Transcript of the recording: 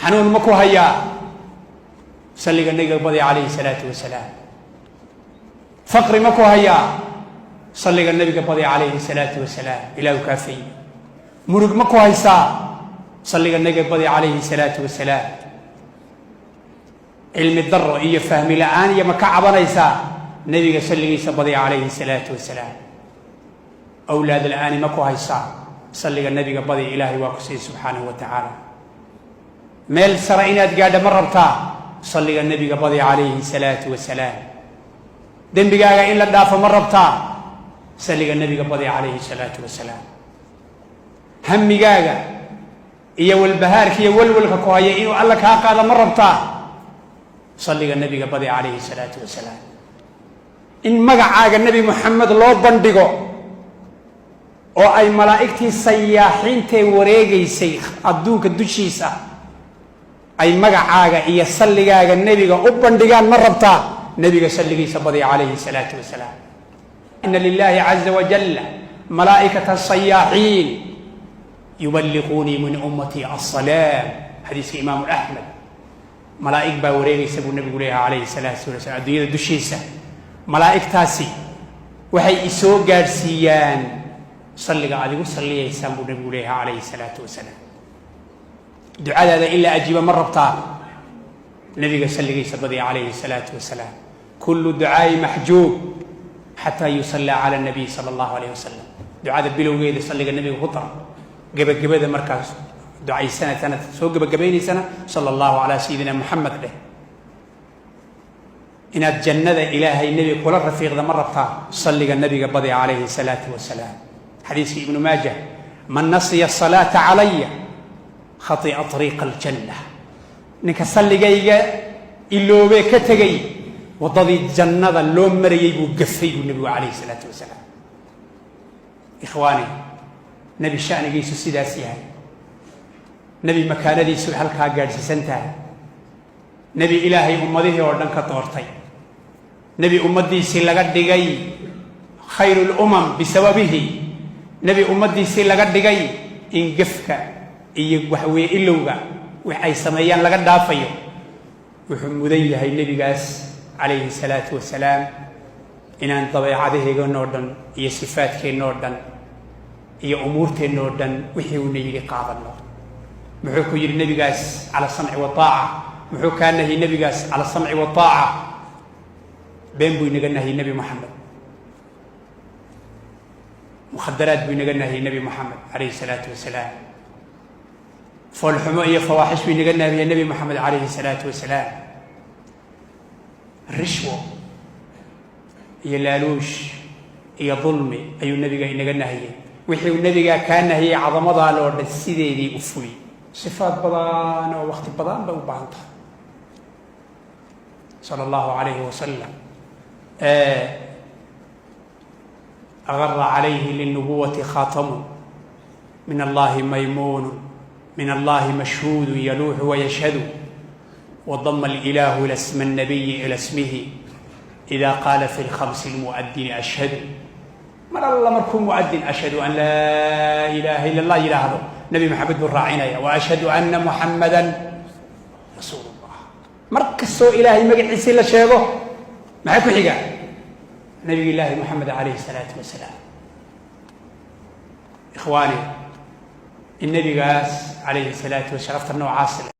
Xanuun ma ku hayaa? Salliga nebiga badi calayhi salaatu wasalaam. Faqri ma ku hayaa? Salliga nebiga badi calayhi salaatu wasalaam, Ilaahu kaafay. Murug ma ku haysaa? Salliga nebiga badi calayhi salaatu wasalaam. Cilmi daro iyo fahmi la-aan iyo ma ka cabanaysaa? Nebiga salligiisa badi calayhi salaatu wasalaam. Awlaad la-aani ma ku haysaa? Salliga nebiga badi, Ilaahay waa ku siiy subxaanahu wa tacaala. Meel sare inaad gaadha ma rabtaa? Salliga nebiga badi calayhi salaatu wasalaam. Dembigaaga in la dhaafo ma rabtaa? Salliga nebiga badi calayhi salaatu wasalaam. Hamigaaga iyo walbahaarka iyo walwalka ku haya inuu Alla kaa qaado ma rabtaa? Salliga nebiga badi calayhi salaatu wasalaam. In magacaaga Nebi Moxamed loo bandhigo oo ay malaa'igtii sayaaxiintee wareegaysay adduunka dushiisa ay magacaaga iyo salligaaga nebiga u bandhigaan ma rabtaa? Nebiga salligiisa badi calayhi salaatu wasalaam. Ina lilahi caza wajalla malaa'ikata sayaaxiin yuballiquunii min ummatii assalaam. Xadiiska Imaamu Axmed. Malaa'ig baa wareegaysa buu nebigu leeyahay calayhi salaatu wasalaam adduunyada dushiisa. Malaa'igtaasi waxay isoo gaadhsiiyaan salliga aad igu salliyaysaan buu nebigu leeyahay calayhi salaatu wasalaam. Ducadaada in la ajiiba ma rabtaa? Nebiga salligiisa badiya calayhi salaatu wasalaam. Kullu ducaa'i maxjuub xataa yusallaa cala nabiy sala allahu alayh wasalam. Ducada bilowgeeda salliga nebiga ku dar, gebagabada markaas ducaysanatana, soo gebagabaynaysana, sala allahu calaa sayidina Muxamed dheh. Inaad jannada Ilaahay nebiga kula rafiiqda ma rabtaa? Salliga nebiga badi calayhi salaatu wasalaam. Xadiiska Ibnu Maaja: man nasiya asalaata calaya khati'a ariiqa aljanna. Ninka salligayga iloobee ka tegay, waddadii jannada loo marayey buu gafay buu nebigu calayhi salaatu wasalaam. Ikhwaani, nebi shanigiisu sidaas yahay, nebi makaanadiisu halkaa gaadhsiisan tahay, nebi Ilaahay ummadihii oo dhan ka doortay, nebi ummaddiisii laga dhigay khayru lumam bisababihi, nebi ummaddiisii laga dhigay in gefka iyo waxaweeye ilowga wax ay sameeyaan laga dhaafayo, wuxuu mudan yahay nebigaas calayhi salaatu wasalaam inaan dabeecadaheeganoo dhan iyo sifaadkeennoo dhan iyo umuurteennoo dhan wixii uuna yidhi qaadanno. Muxuu ku yidhi nebigaas? Cala samci waaaca. Muxuu kaa nahiyey nebigaas? Cala samci waaaca. Been buu inaga nahiyey Nebi Moxamed, mukhadaraad buu inaga nahiyey Nebi Moxamed calayhi salaatu wasalaam, foolxumo iyo fawaaxish buu inaga nahiyey Nebi Moxamed calayhi salaatu wasalaam, rishwo iyo laaluush iyo dulmi ayuu nebiga inaga nahiyey. Wixii uu nebigaa kaa nahiyey cadamadaa loo dhan sideedii u fuli. Sifaad badan oo wakti badan bay u baahan tahay, sala allahu calayhi wasalam. Agara calayhi linubuwati khaatamu min allahi maymuunu min allahi mashhuudu yaluuxu wayashhadu wadama alilaahu ila sma الnabiyi ila smihi ida qaala fi lkhamsi lmuadini ashhadu. Mar alla markuu muadin ashhadu an laa ilaha ila allah yidhaahdo, Nebi Maxamed buu raacinaya: wa ashhadu ana Muxamada rasuul llah. Mar kastoo Ilaahay magaciisii la sheego, maxaa ku xiga? Nabiga Ilaahi Moxamed calayhi salaatu wasalaam. Ikhwaani, in nebigaas calayhi salaatu wa sharafta noocaas leh.